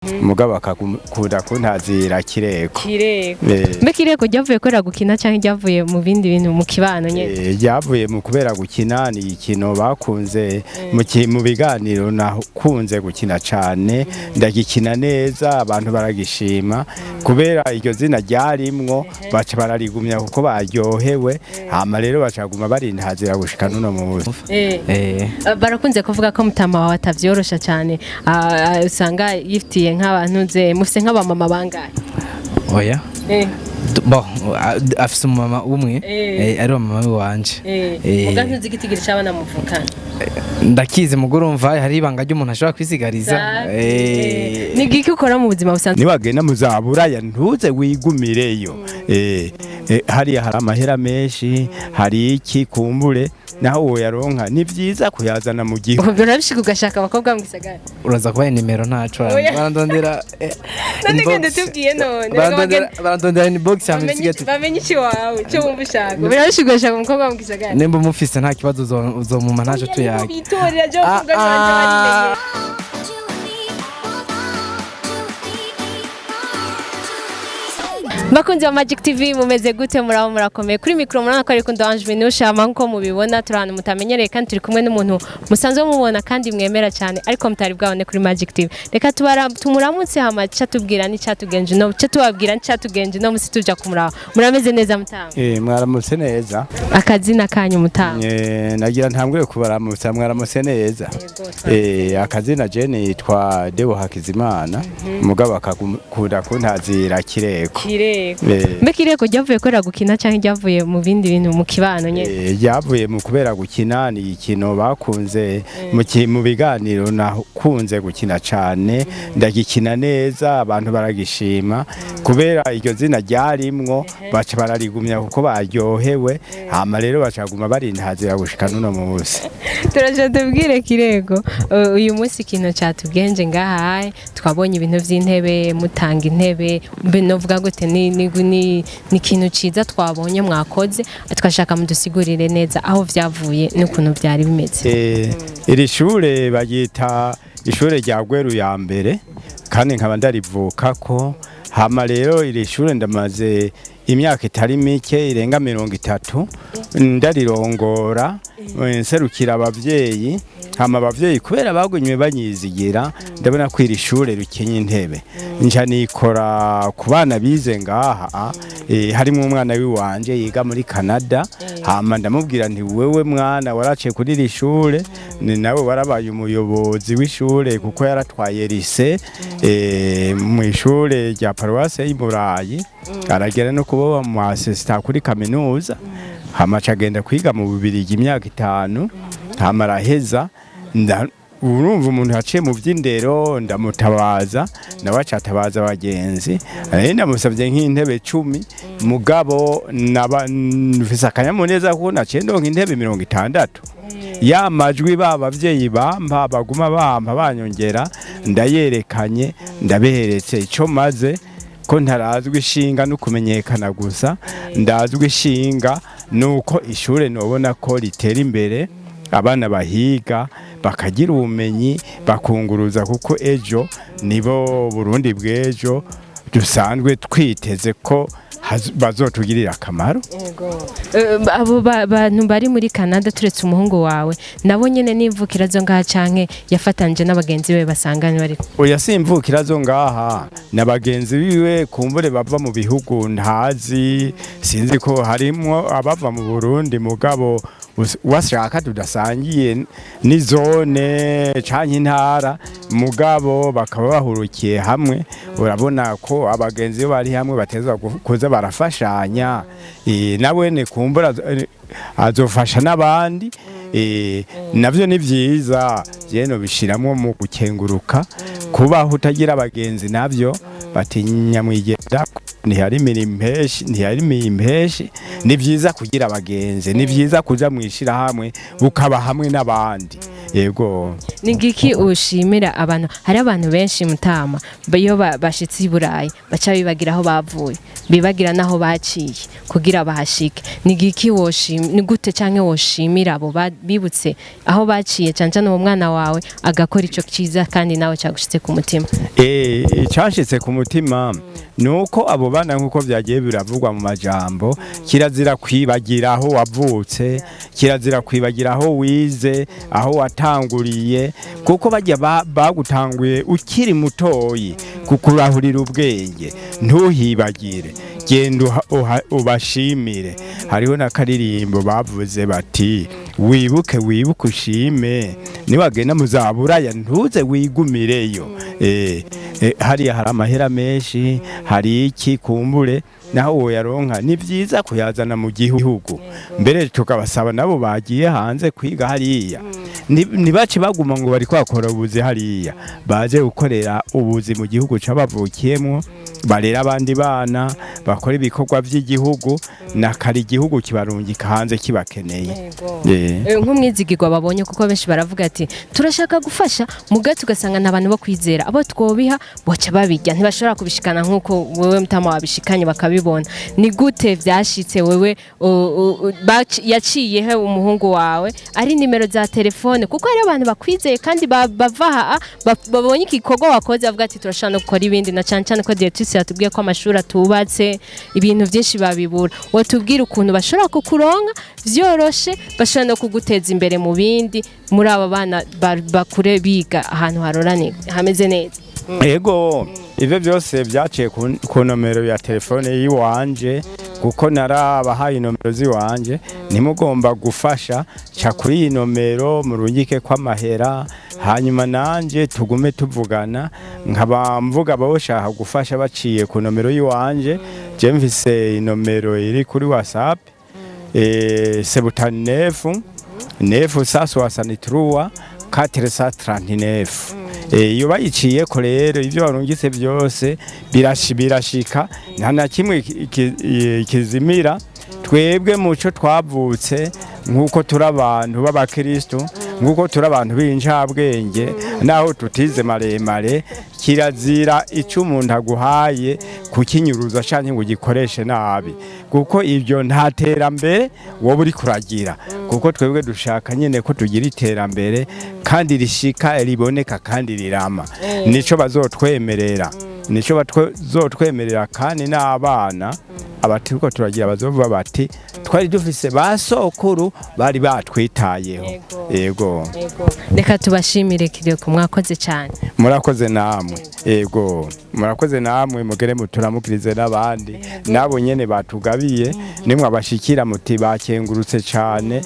Mugabo akakunda kuntazira Kireko. Kireko. Eh. Mbe Kireko ryavuye kubera gukina canke ryavuye mu bindi bintu mu kibano nyene? Ryavuye mu kubera gukina. Ni ikintu bakunze mu biganiro. Nakunze gukina cane, ndagikina neza, abantu baragishima. Kubera iryo zina ryarimwo, baca bararigumya kuko baryohewe. Hama rero bacaguma barintazira gushika n'uno munsi. Barakunze kuvuga ko mutama wawe atavyorosha cane. Usanga yifitiye nk'abantu ze mufise nk'abamama bangahe? Oya. Bon, afise umumama umwe. Ari wa mama wanje. Muga ntuzi igitigiri c'abana muvukana? Ndakizi, mugo urumva hari ibanga ry'umuntu ashobora kwisigariza. Ni giki ukora mu buzima busanzwe? Niwagenda muzaburaya, ntuze wigumireyo. Hariya hari amahera menshi, hari iki kumbure naho woyaronka, ni vyiza kuyazana mu gihugu. Birabishika ugashaka abakobwa mu gisagara? Uraza kubaha nimero, ntaco. Oya. Barandondera None inbox. genda tubwiye none. Barandondera inbox hama isigaye. Bamenye iki wawe icyo wumva ushaka. Birabishika ugashaka umukobwa mu gisagara? Nimba umufise nta kibazo, uzomuma ntaco tuyaga. Bitorera jo Ah, kuvuga banje ah. barimenye. Bakunzi ba Magic TV, mumeze gute? Murabo murakomeye? Kuri mikro murabona ko ariko Ange Minusha. Hama nkuko mubibona, turi ahantu mutamenyereye kandi turi kumwe n'umuntu musanzwe mubona kandi mwemera cyane, ariko mutari bwabone kuri Magic TV. Reka tubara tumuramutse, hama ca tubwira n'icyatugenje no ca tubabwira n'icyatugenje no musi tuja kumuraba. Murameze neza, mutanga? Mwaramutse neza. Akazina kanyu, mutanga? Nagira ntangure kubaramutsa, mwaramutse neza. Akazina je nitwa Deo Hakizimana, mugabo akakunda kuntazira Kireko. Kireko. Mbe Kireko ryavuye kubera gukina canke ryavuye mu bindi bintu mu kibano nyene? Ryavuye mu kubera gukina. Ni ikintu bakunze mu biganiro. Nakunze gukina cane, ndagikina neza, abantu baragishima. Kubera iryo zina ryarimwo, baca bararigumya kuko baryohewe. Hama rero bacaguma barintazira gushika n'uno munsi. Turaje tubwire Kirego. Uyu munsi ikintu cyatugenje ngaha, twabonye ibintu vy'intebe, mutanga intebe. Mbe novuga gute, ni ikintu ciza twabonye mwakoze. Twashaka mudusigurire neza aho vyavuye n'ukuntu vyari bimeze. Iri shure baryita ishure rya Gweru ya mbere, kandi nkaba ndarivukako. Hama rero iri shure ndamaze imyaka itari mike, irenga 30, ndarirongora, nserukira abavyeyi. Hama abavyeyi kubera bagumye banyizigira, ndabona ko iri shure rikenye intebe, nca nikora ku bana bize ngaha. Harimwo umwana wiwanje yiga muri Canada. Hama ndamubwira nti: "Wewe mwana waraciye kuri iri shure, ni nawe warabaye umuyobozi w'ishure," kuko yaratwaye lycée mu ishure rya paruwase y'i Burayi, aragera no kuba mu assistant kuri kaminuza. Hama aca agenda kwiga mu Bubirigi imyaka 5, hama araheza. Urumva umuntu yaciye mu by'indero, ndamutabaza, nawe acatabaza abagenzi. Ndamusabye nk'intebe 10, mugabo naba mfise akanyamuneza kuko naciye ndonka intebe 60. Ya majwi ba bavyeyi bampa, baguma bampa banyongera, ndayerekanye, ndabeheretse ico maze ko ntarazwi ishinga no kumenyekana gusa. Ndazwi ishinga nuko ishure nobona ko ritera imbere, abana bahiga bakagira ubumenyi, bakunguruza, kuko ejo nibo Burundi bw'ejo dusanzwe twiteze ko bazotugirira akamaro. Abo bantu bari muri Canada, turetse umuhungu wawe, nabo nyene n'imvukira zo ngaha canke yafatanyije n'abagenzi be basanganywe bari? Oya, simvukira zo ngaha, na bagenzi biwe kumbure bava mu bihugu ntazi. Sinzi ko harimwo abava mu Burundi, mugabo washaka tudasangiye ni zone canke intara, mugabo bakaba bahurukiye hamwe. Urabona ko abagenzi iyo bari hamwe bateza kuza barafashanya. Nawe kumbura azofasha n'abandi. Navyo ni vyiza, je bishiramwo mu gukenguruka. Kubaho utagira abagenzi navyo batinya mwigenda ntihari impeshi, ntihari impeshi. Ni vyiza kugira abagenzi, ni vyiza kuja mwishira hamwe, bukaba hamwe n'abandi. Yego. Ni giki ushimira abantu? Hari abantu benshi, mutama, iyo bashitse i Burayi baca bibagira aho bavuye, bibagira n'aho baciye kugira bahashike. Ni giki woshim, ni gute canke woshimira abo bibutse aho baciye, cane cane uwo mwana wawe agakora ico ciza kandi nawe cagushitse ku mutima? Icyanshitse ku mutima ni uko abo bana, nk'uko byagiye biravugwa mu majambo, kirazira kwibagira aho wavutse, kirazira kwibagira aho wize, aho watanguriye, kuko bajya bagutanguye ukiri mutoyi kukurahurira ubwenge. Ntuhibagire, genda ubashimire. Hariho n'akaririmbo bavuze bati: "Wibuke, wibuke ushime, niwagenda muzaburaya ntuze wigumireyo." Hariya hari amahera menshi, hari iki kumbure naho woyaronka, ni byiza kuyazana mu gihugu. Mbere tukabasaba nabo bagiye hanze kwiga hariya, ntibace baguma ngo bari kwakora ubuzi hariya, baze gukorera ubuzi mu gihugu c'abavukiyemwo, barera abandi bana, bakora ibikorwa by'igihugu na kare igihugu kibarungika hanze kibakeneye. Nk'umwizigirwa babonye, kuko benshi baravuga ati turashaka gufasha, muga tugasanga nta bantu bo kwizera, abo twobiha boca babirya, ntibashobora kubishikana nk'uko wewe mutama wabishikanye bakabibona. Ni gute vyashitse wewe yaciye he umuhungu wawe? Ari nimero za telefone? Kuko hari abantu bakwizeye kandi bava aha babonye igikorwa wakoze bavuga ati turashobora no gukora ibindi, na cane cane ko directrice yatubwiye ko amashuri atubatse, ibintu byinshi babibura. Watubwira ukuntu bashobora kukuronka vyoroshe, bashobora no kuguteza imbere mu bindi, muri aba bana bakure biga ahantu haroranye hameze neza? Ego, ivyo byose byaciye ku nomero ya telefone yiwanje, kuko narabahaye inomero ziwanje: nimugomba gufasha, ca kuri iyi nomero murungike kw'amahera, hanyuma nanje tugume tuvugana. Nkaba mvuga bashaka gufasha baciye ku nomero yiwanje, je mfise inomero iri kuri WhatsApp, 79 963 439. Iyo bayiciyeko rero, ivyo barungitse byose birashika, nta na kimwe kizimira. Twebwe muco twavutse, nk'uko turi abantu b'abakristo, nk'uko turi abantu b'incabwenge, naho tutize maremare, kirazira icyo umuntu aguhaye kukinyuruza canke ngo ugikoreshe nabi, kuko ibyo nta terambere wowe uri kuragira. Kuko twebwe dushaka nyine ko tugira iterambere kandi rishika, riboneka kandi rirama. Nico bazotwemerera, nico bazotwemerera, kandi n'abana abaturiko turagira bazovuga bati twari dufise ba sokuru bari batwitayeho. Yego. Reka tubashimire, Kireko, mwakoze cyane. Murakoze namwe. Yego, murakoze namwe. Mugere muturamukirize n'abandi nabo nyene batugabiye, nimwe abashikira muti bakengurutse cane.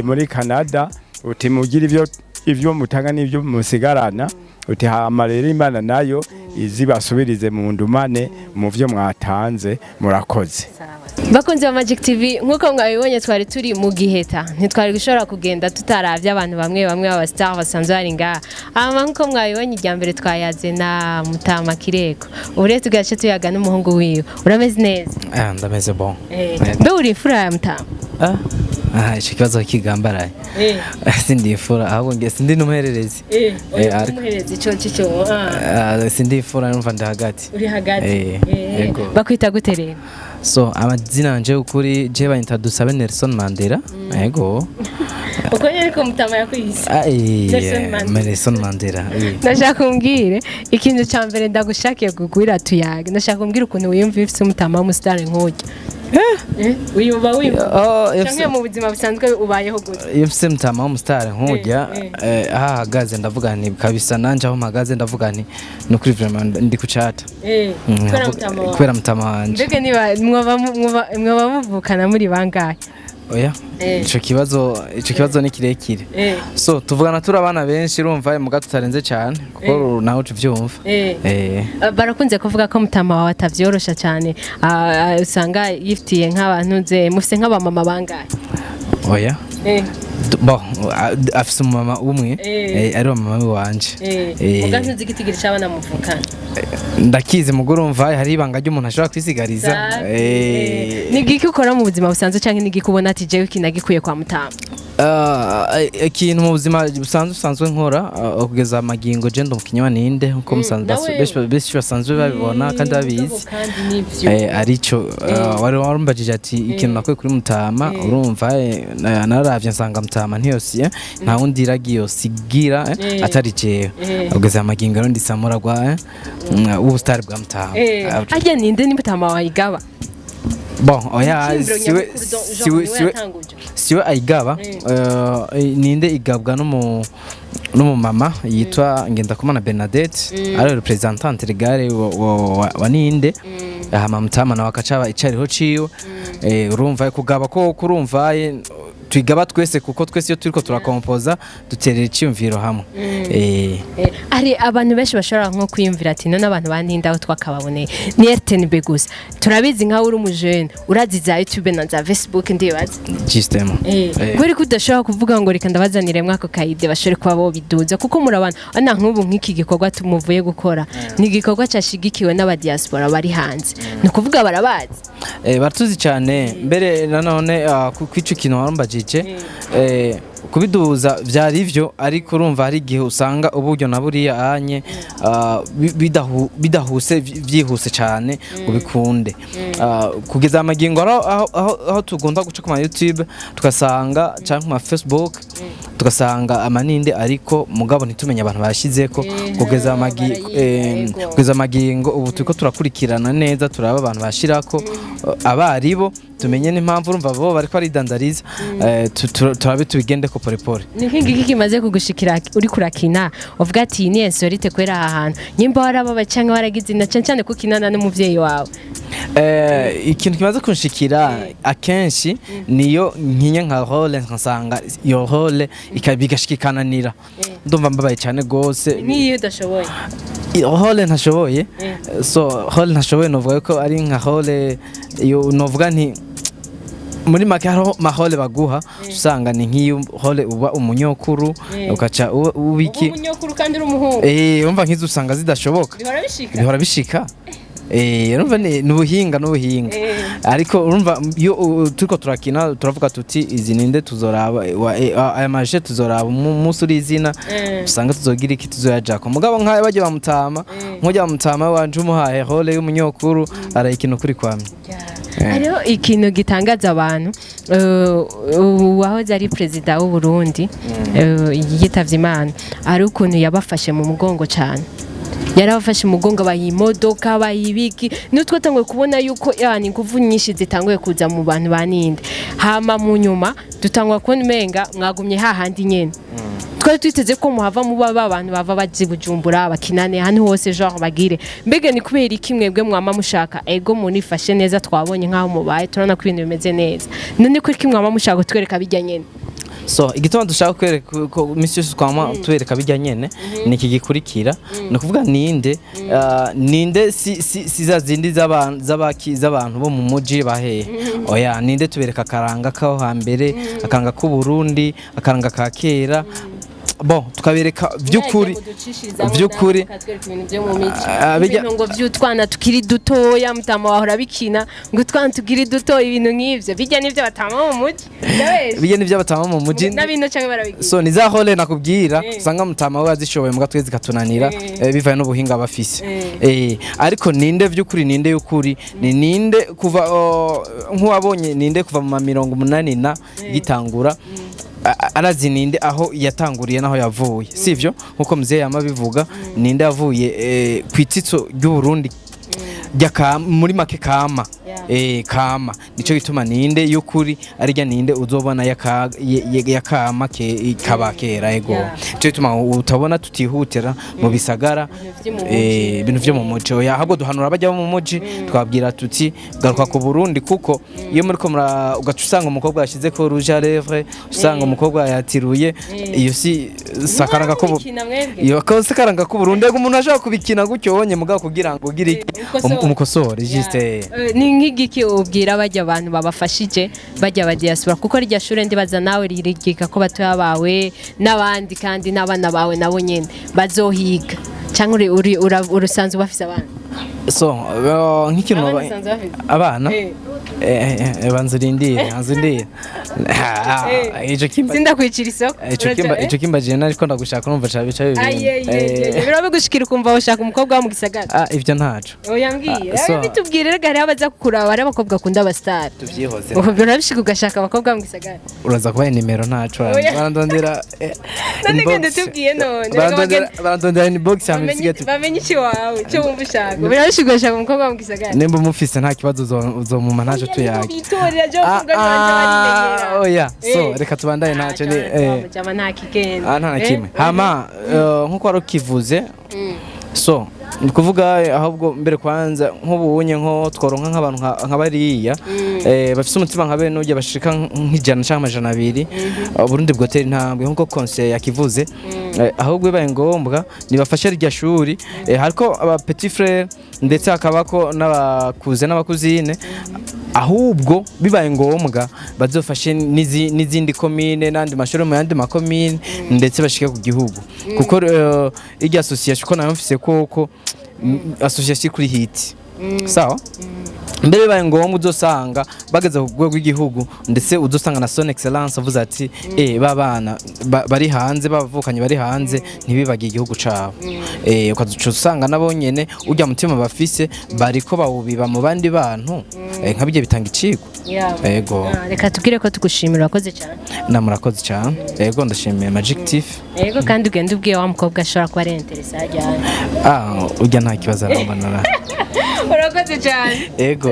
Muri Canada, uti mugira ivyo mutanga n'ivyo musigarana, uti hama rero Imana nayo izibasubirize mu ndumane mu vyo mwatanze. Murakoze. Bakunzi ba Magic TV, nk'uko mwabibonye twari turi mu Giheta, ntitwari gushobora kugenda tutaravye abantu bamwe bamwe b'aba star basanzwe bari ngaha. Hama nk'uko mwabibonye, irya mbere twayaze na Mutama Kireko, ubu rero tugace tuyaga n'umuhungu wiwe. Urameze neza? Ah, ndameze bon. Mbe uri imfura ya Mutama? Ah, ico kibazo kigambaraye. Sindi imfura, ahubwo nge sindi n'umuhererezi. Ariko- Umuherezi ico cico? Ah, sindi imfura, numva ndi hagati. Uri hagati. Yego. Bakwita gute rero? So amazina yanje ukuri je banyita Dusabe Nelson Mandela. Yego. Uko nyene ko Mutama yakwise? Ah, Nelson Mandela. Nelson Mandela. Ndashaka umbwire ikintu cya mbere ndagushakiye kugwira tuyage. Ndashaka umbwire ukuntu wiyumva ufise umutama w'umusitari nk'urya. Wiyumva Oh, canke mu buzima busanzwe ubayeho gute? Iyo mfise mutama w'umusitari nk'urya, aho ahagaze ndavuga nti kabisa nanje aho mpagaze ndavuga nti ni ukuri vraiment ndi kucata. Kubera mutama wawe. Kubera mutama wanje. Mbega niba mwoba muvukana muri bangahe? Oya, ico kibazo ni kirekire. So tuvugana turi abana benshi, urumva, muga tutarenze cyane, kuko nawe uca uvyumva. Barakunze kuvuga ko mutama wawe atavyorosha cyane. Usanga yifitiye nk'abantu ze, mufise nk'abamama bangahe? Oya. Bon, afise umumama umwe, ari wa mama wanje. Muga ntuzi igitigiri c'abana muvukana? Ndakizi, mugo urumva hari ibanga ry'umuntu ashobora kwisigariza. Ni igiki ukora mu buzima busanzwe, canke ni igiki ubona ati jewe iki nagikuye kwa mutama? Ikintu mu buzima busanzwe nkora, kugeza amagingo je ndi umukinyi wa Ninde, nkuko musanzwe Nawe- benshi basanzwe babibona kandi babizi. Kandi nivyo. Arico wari warumbajije ati ikintu nakuye kuri Mutama. Urumva, naravye nsanga Mutama ntiyosiye, nta wundi iragiye yosigira atari jewe. Kugeza amagingo rero ndi samuragwa w'ubusitari bwa Mutama. Harya Ninde ni Mutama wayigaba? Bon, oya, Icyiyumviro siwe. nyamukuru, genre Siwe. niwe Siwe. yatanguje. Siwe ayigaba. Ninde igabwa n'umumama yitwa Ngendakumana Bernadette, ari représentante légale wa Ninde. Hama Mutama nawe akacaba icariho ciwe. Urumva kugaba ko kurumva, twigaba twese, kuko twese iyo turiko turakompoza duterera iciyumviro hamwe. Hari abantu benshi bashobora nko kwiyumvira ati none abantu ba Ninde aho twakababoneye ni RTNB gusa. Turabizi, nkaho uri umujene urazi za YouTube na za Facebook, ndibaza. Justement. Kubera ko udashobora kuvuga ngo reka ndabazanire mwako ka idée bashobore kuba bo biduza, kuko murabana ana nk'ubu nk'iki gikorwa tumuvuye gukora ni igikorwa cyashigikiwe n'abadiaspora bari hanze, ni ukuvuga barabazi. Baratuzi cyane. Mbere nanone, kw'ico kintu warumbajije, kubiduza vyari ivyo, ariko urumva hari igihe usanga uburyo na buriya anye bidahuse vyihuse cyane ngo bikunde. Kugeza amagingo aho tugomba guca ku ma YouTube tugasanga, cyangwa ku ma Facebook tugasanga amaninde, ariko mugabo ntitumenye abantu bashyizeko. Kugeza amagi Barayiga, yego. Kugeza amagingo ubu turiko turakurikirana neza, turaba abantu bashirako abaribo, tumenye n'impamvu. Urumva bo bariko baridandariza, turabe tubigende ko pole pole. Ni nk'igiki kimaze kugushikira uri kurakina uvuga ati iyi ni insolite kwera aha hantu, nyimba warababa cyangwa waragize na cyane cyane kukinana n'umuvyeyi wawe? Ikintu kimaze kunshikira akenshi niyo nkinye nka rôle, nkasanga iyo rôle bigashikikananira, ndumva mbabaye cyane gose. Nk'iyo udashoboye? Iyo rôle ntashoboye, so rôle ntashoboye novuga ko ari nka rôle iyo novuga nti muri make hariho ma rôle baguha, usanga ni nk'iyo rôle uba umunyokuru, ukaca ubiki. Umunyokuru kandi uri umuhungu? Urumva nk'izo usanga zidashoboka. Bihora bishika? Bihora bishika. Urumva ni ubuhinga n'ubuhinga, ariko urumva iyo turiko turakina turavuga tuti izi ninde tuzoraba aya maje, tuzoraba umunsi uri izina, usanga tuzogira iki tuzoyajako. Mugabo nk'ayo bajya bamutama, nk'ujya bamutama wanje umuhaye rôle y'umunyokuru arayikina ukuri kwamye. Hariho ikintu gitangaza abantu, uwahoze ari perezida w'u Burundi, yitavye Imana, ari ukuntu yabafashe mu mugongo cyane, yarabafashe umugongo, abaha imodoka, bayibiki nutwo tanguye kubona yuko yani ingufu nyinshi zitanguye kuza mu bantu baninde. Hama mu nyuma dutangwa kubona umenga mwagumye hahandi nyene. Twari twiteze ko muhava muba ba bantu bava bazi Bujumbura bakinane hano hose, genre bagire. Mbega ni kubera iki mwebwe mwama mushaka ego munifashe neza? Twabonye nkaho mubaye, turabona ko ibintu bimeze neza. None ko iki mwama mushaka kutwereka bijya nyene? So igituma dushaka kwereka ko misi yose twama tubereka bijya nyene ni iki gikurikira, ni ukuvuga ninde, ninde si za zindi z'abantu bo mu muji bahehe. Oya, ninde tubereka akaranga kaho hambere, akaranga k'u Burundi, akaranga ka kera. Bon, tukabereka by'ukuri. Ibintu ngo by'utwana tukiri dutoya, mutama wahora bikina ngo utwana tukiri dutoya, ibintu nk'ivyo bijya n'ivyo batama mu muji. Ndabesha? Bijya n'ivyo batama mu muji. N'abino canke barabigira? So ni za rôle nakubwira usanga mutama we azishoboye, muga twese zikatunanira, bivaye n'ubuhinga bafise. Ariko ninde vy'ukuri, ninde y'ukuri, ni ninde kuva, oh, nk'uwabonye ninde kuva mu ma 80 na gitangura, arazi ninde aho yatanguriye naho yavuye, sivyo? Nkuko mzee yama bivuga, ninde yavuye kwitsitso ry'u Burundi rya muri make kama. Kama nico gituma ninde y'ukuri arirya ninde uzobona yakama ke kaba kera, ego. Nico gituma utabona tutihutira mu bisagara. Ibintu vyo mu muji. Ibintu vyo mu muji, oya, ahubwo duhanura abajya bo mu muji, twabwira tuti garuka ku Burundi, kuko iyo muriko mura ugaca usanga umukobwa yashize ko rouge à lèvres, usanga umukobwa yatiruye, iyo si sakaranga ko Murabikina mwebwe? Iyo ko sakaranga ku Burundi. Ego, umuntu ashobora kubikina gutyo wonye, mugabo kugira ngo ugire iki? Umukosore. Umukosore juste. Ni nk'igiki ubwira bajya abantu babafashije, bajya ba diaspora? Kuko rya shure ndibaza nawe ririgika ko batoya bawe n'abandi, kandi n'abana bawe nabo nyene bazohiga, cyangwa uri urusanzwe bafise abana? So nk'ikintu Abana usanzwe bafise? Abana. Banza urindire, banza urindire. Ah, ico kimba Sindakwicira isoko. Ico kimba je nariko ndagushaka, urumva ca bica bibiri. Aye, birabigushikira ukumva ushaka umukobwa wo mu gisagara? Ah, ivyo ntaco. Oya, mbwiye. Ah, so- Bitubwire rega, hariho abaza kukuraba, hariho abakobwa bakunda abasitari. Tuvyihoze. Ubu birabishika ugashaka abakobwa bo mu gisagara? Uraza kubaha nimero, ntaco. Oya. Barandondera None inbox. genda tubwiye none. Barandondera inbox hama Bamenye bisigaye bamenye iki wawe icyo wumva ushaka. Birabishika ugashaka umukobwa wo mu gisagara? Nimba umufise nta kibazo, uzomuma, ntaco tuyage. Bitorera je Ah, abakobwa banje barimenyera. oya, so reka tubandanye, ntaco ni Jama nta kigenda. Ah, nta na kimwe. Hama nkuko wari ukivuze, so ni kuvuga ahubwo mbere kwanza nk'ubunye nko tworonka nk'abantu nka bariya bafise umutima nka bene ujya bashika nk'ijana canke 200, Burundi bwotera intambwe nkuko conseil yakivuze. Ahubwo bibaye ngombwa nibafashe rirya shuri, hariko aba petit frère ndetse hakabako n'abakuze n'abakuzine. Ahubwo bibaye ngombwa bazofashe n'izindi komine n'andi mashuri mu yandi makomine, ndetse bashike ku gihugu, kuko irya association ko nayo mfise koko association kuri hit sawa. Mbere bibaye ngombwa uzosanga bageze ku rwego rw'igihugu, ndetse uzosanga na son excellence avuze ati ba bana bari hanze, bavukanye bari hanze, ntibibagiye igihugu cabo. Ukazoca usanga nabo nyene urya mutima bafise bariko bawubiba mu bandi bantu, nka bijya bitanga icigwa. Ego. Ah, reka tubwire ko tugushimira, urakoze cyane. Na murakoze cyane. Ego, ndashimiye Magic TV. Yego, kandi ugenda ubwiye wa mukobwa ashobora kuba ari intéressé ajyanye. Ah, urya nta kibazo arambona. Urakoze cyane. Ego.